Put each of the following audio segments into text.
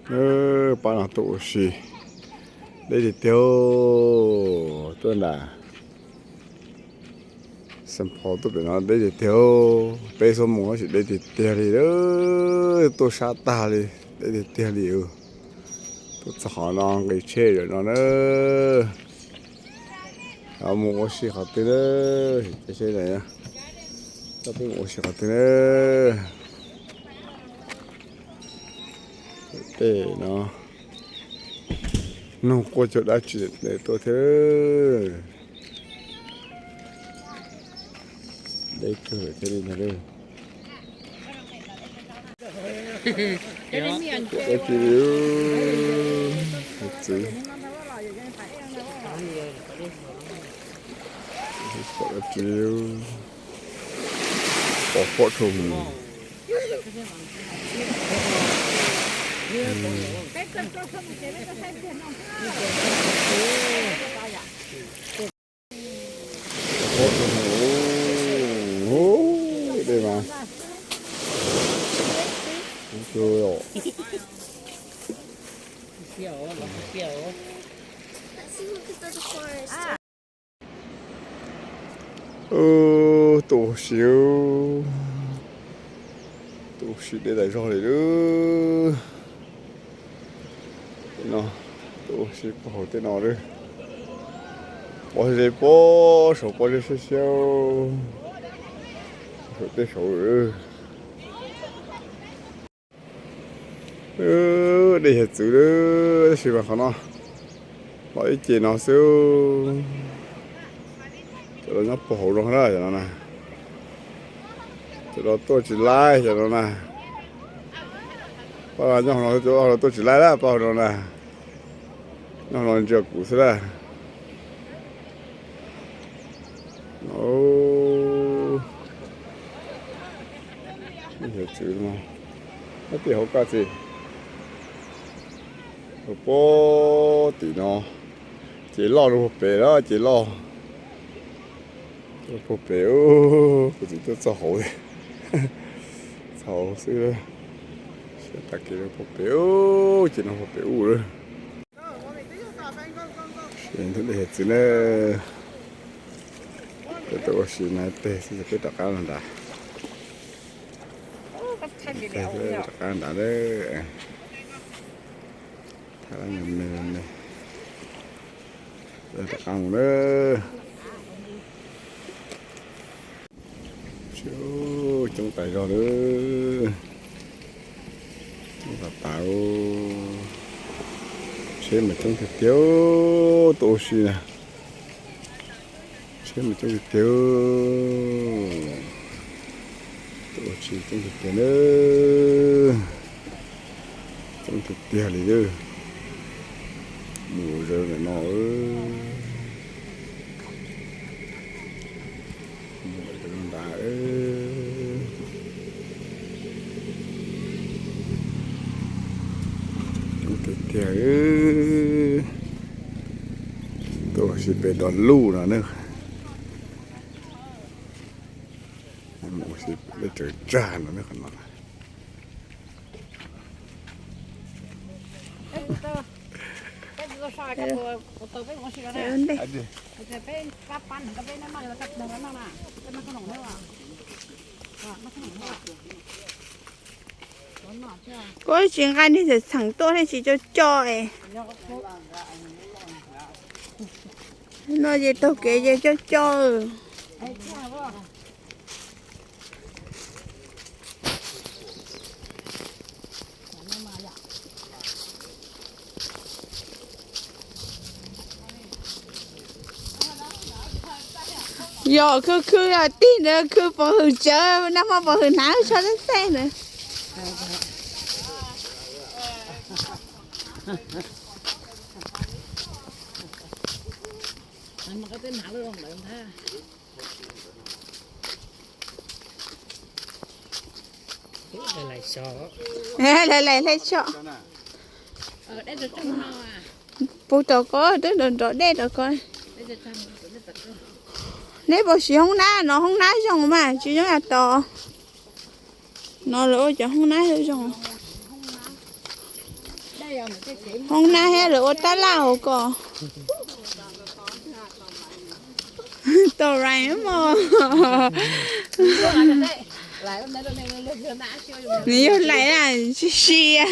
Pab no tuaj ua si, deb tiag tiag, tuaj nram Xeev Phos tuaj pem no deb tiag tiag. Peb xuab moos tab sis deb tiag tiag li, tuaj sab tag li, deb tiag tiag li. Tuaj txog qhov no nqis tsheb zaum no na. Mus ua si qhov twg na? Ces seb, coj peb mus ua si qhov twg na? Tej no nug quaj cuag dab tsi tuaj thiab. Deb kawg thiaj li ntag. Dab tsi li, txwv, pom dab tsi, pom pob rau mus. Dej mas, kuv tsuag os. Tuaj ua si, tuaj ua si deb tas zog li lawm. Tej no, tuaj ua si puag hauv tej no lawm. Pob zeb pob saud, pob zeb siab siab, saum tej saud lawm. Dej hiav txwv lawm, tab sis mas qhov no los ib ce no xwb. Cov no nyob puag hauv no na, cov no na. Cov no tuaj tsis laib cov no na. Pab nyob hauv no, cov no tuaj tsis laib lawm, pab hauv no na. Nyob hauv no ntsia kuv xwb lawm. Hiav txwv no, nyob tim hauv ko txiv. Puag tim no, ces loj rau puag pem lawm, ces loj rau puag pem. Kuv txiv tuaj txog hauv, txog hauv xwb. Siab tas kev rau puag pem, ces no puag pem ub lawm. Nthuav dej hiav txwv na. Peb tuaj ua si no teg xwb, peb rov qab los nrad. Rov qab nrad na. Thaj me me, rov qab mus na. Coob tas zog lawm. Coob tas tas, tsheb mas coob tiag tiag, tuaj ua si na. Tsheb mas coob tiag tiag, tuaj ua si coob tiag tiag na. Coob tiag tiag li lawm. Mus zaws ntawm no. Mus zaws ntawm no ntag. Coob tiag tiag. Tuaj ua si pem Dog Luj no na. Ua si pem Dej Tsawv Tsag no na, qhov no. Kuv tsis nqa niag txheem txheem tuaj thiab, tsis co co es. No ces taug kev ces co co. Yog khwv khwv tij ntawd khwv pov hwm tsawv, nag hmo pov hwm hnav tsho xeeb xeeb ntawd. Lawv laim hleb tso. Puag tom ko twb nrov nrov dej tom ko. Neb puas siv hoob nab no? Hoob nab zoo mas tsis zoo yam tod. No lawv ua cov hoob nab zoo. Hoob nab thiab lawv ua tab laj hauv ko. Tau rais mog. Nws yog lais na, tsis siab.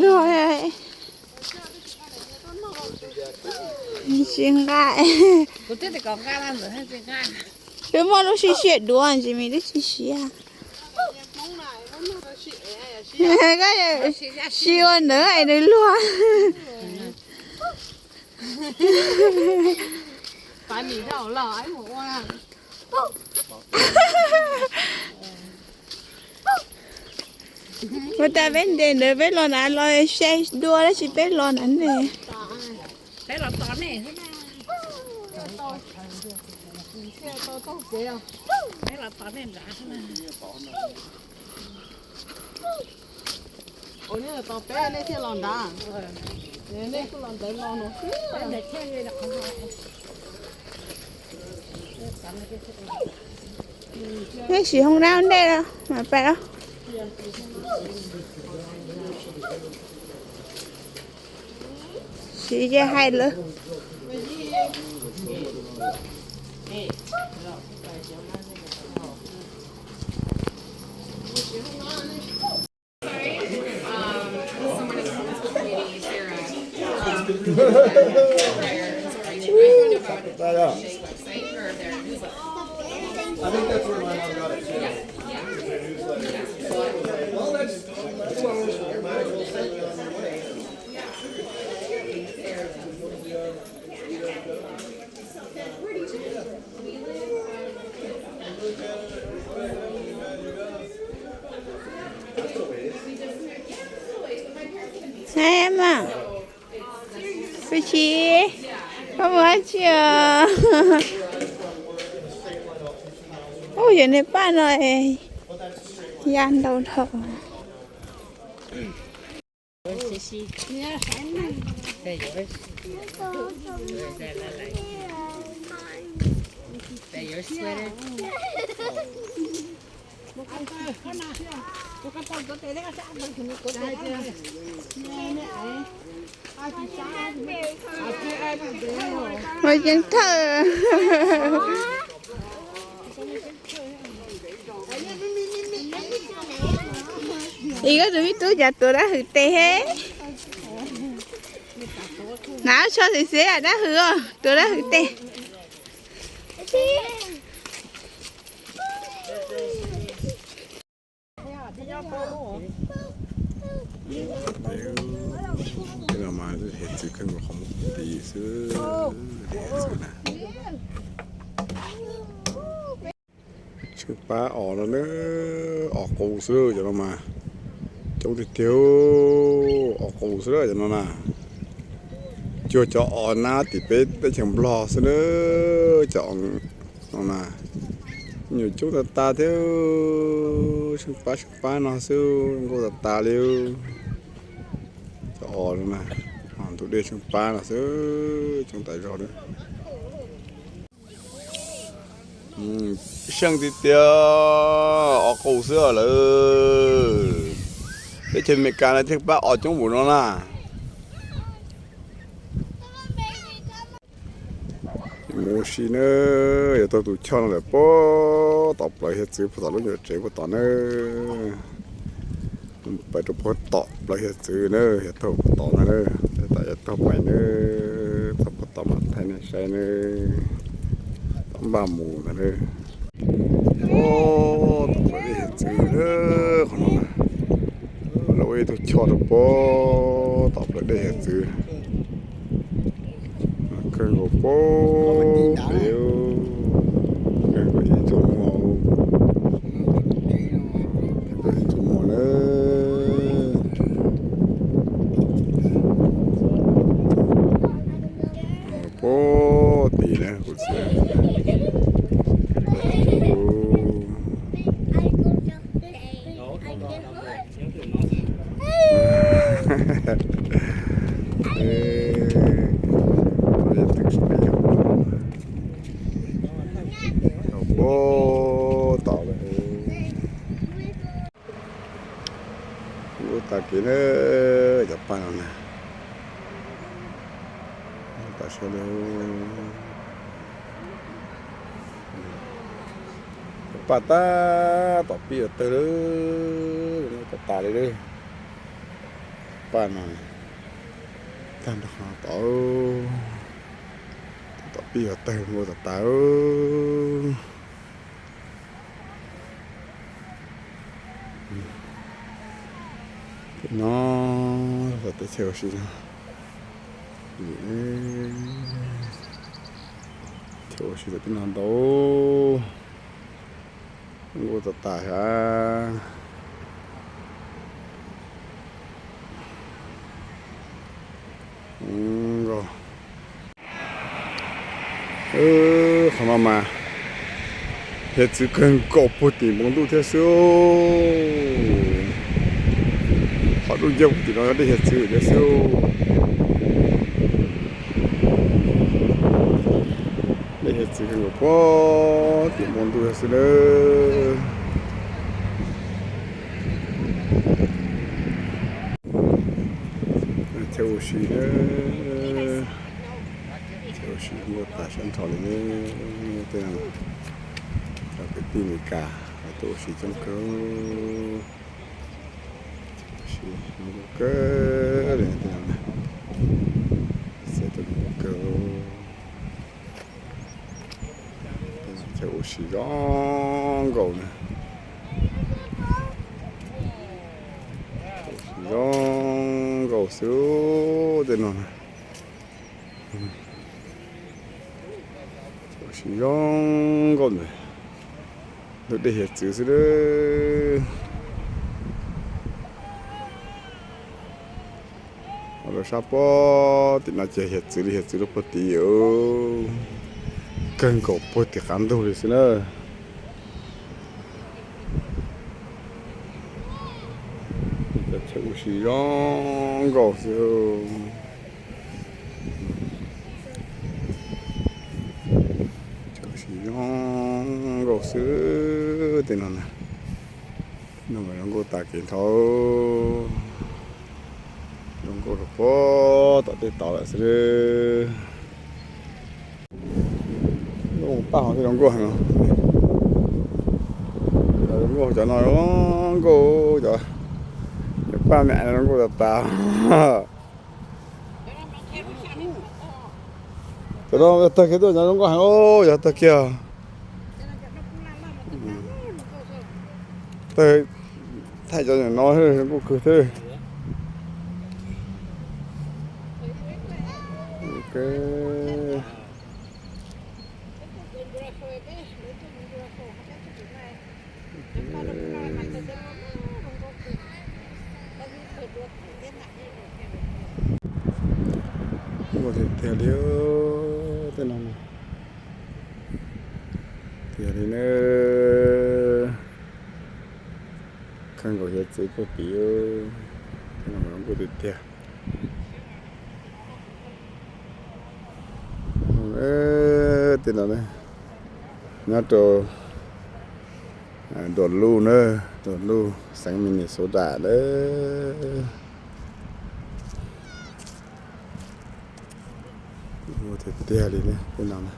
Luag tsis nqa. Twb muaj lub sib siab duav ntsis me twb tsis siab. Koj si ua ntawd es nws luag. Ua cas peb ntes ntawd peb los na los sai dua tab sis peb los na ne. Ua nej los tos peb nej thiaj los nrad. Nej kuj los ntawd los no xwb. Nej siv hoob nab ntej los mam pais los. Siv ces hais lawv. Hais mas, Peb Tsis, koj mus dab tsi os? Ub, yog niag paj no ya ntau dhau. Ua ceev thawj. Ib koj tus me tub cas tuav dab hwm tes he. Hnav tsho xim xim dab hwm os, tuav dab hwm tes. Peb no mas hiav txwv kawg nkaus, qhov muag qhov tiv xwb, hiav txwv na. Tsheej pab os no na, os qus xwb cov no mas. Coob tiag tiag, os qus xwb cov no na. Cuag cov os nab tim peb teb chaws Nplog xwb na, cov os no na. Nyuam coob tas tas thiab, tsheej pab tsheej pab no xwb, zoo nkauj tas tas li. Cov os no na, ntug dej tsheej pab no xwb, coob tas zog li. Seej tiag tiag, os qus xwb lawm. Teb chaws Amelikas no tsheej pab os coob npaum no na. Mus ua si na, yog taug tus choj no lawm puag tom plawv hiav txwv puag tom lub nyuam tsev puag tom na. Pais rau puag tom plawv hiav txwv na, yog taug puag tom ntag na, tab tom yog taug pais na, taug puag tom mas thaij nej saib na. Tom npaj mus ntag na. Tom plawv dej hiav txwv na, qhov no na, lawv ua ib tug choj rau puag tom plawv dej hiav txwv. Kawg nkaus puag pem, kawg nkaus ib tsoom muag, ib tsoom muag na. Puag tim na, kuv txiv puag tom lawm. Kuj tag kev na, cov paj no na. Tam sim no cov paj tab tom pib ua tawg lawm, tas tas li lawm. Paj no tag nrho tod, tab tom pib ua tawg nkaus tas tas. Tej no, teb chaws ua si no, chaw ua si tom tej no ntau, nkaus tas tas thiab. Qhov no mas hiav txwv kawg nkaus puag tim npoo ntuj thiab xwb. Qhov dub ncauj tim no yog dej hiav txwv thiab xwb. Dej hiav txwv kawg nkaus puag tim npoo ntuj thiab xwb na. Chaw ua si na, chaw ua si nkaus tas sab nrho li. Tej no cov kwv tij Amelikas tuaj ua si coob kawg, ua si nkaus kawg li tej no na. Xav tias nkaus kawg, chaw ua si zoo nkaus na. Zoo nkaus xwb tej no na. Ua si zoo nkaus ntawm ntug dej hiav txwv xwb. Rau sab puag tim no ces hiav txwv li hiav txwv rau puag tim, kawg nkaus puag tim qab ntug li xwb na. Chaw ua si zoo nkaus xwb. Chaw ua si zoo nkaus xwb tej no na. No mas zoo nkauj tas kev nrho, zoo nkauj rau puag tom tej tod lawm xwb. Lub paj hov thiaj zoo nkauj heev. Zoo nkauj cov no zoo nkauj, cov paj me zoo nkauj tas tas. Cov no tawg kiag tuaj, cov zoo nkauj heev, yog tawg kiag. Tawg, thaij cov no zoo nkauj kawg thiab. Nkauj tiag tiag li, tej no tiag li na. Kawg nkaus hiav txwv puag tim, tej no zoo nkauj tiag tiag. Tej no nyob rau Nruas Luj na, Nruas Luj xeev Minnesota na. Ua tiag tiag li na tej no na.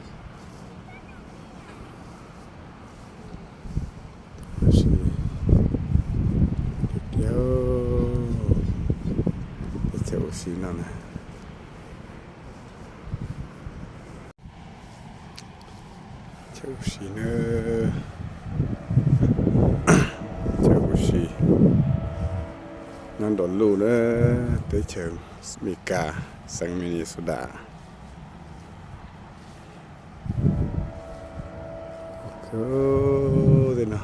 Tiag tiag, teb chaws ua si no na. Chaw ua si na, chaw ua si nyob Nruas Luj na, teb chaws Amelikas, xeev Minnesota. Tej no,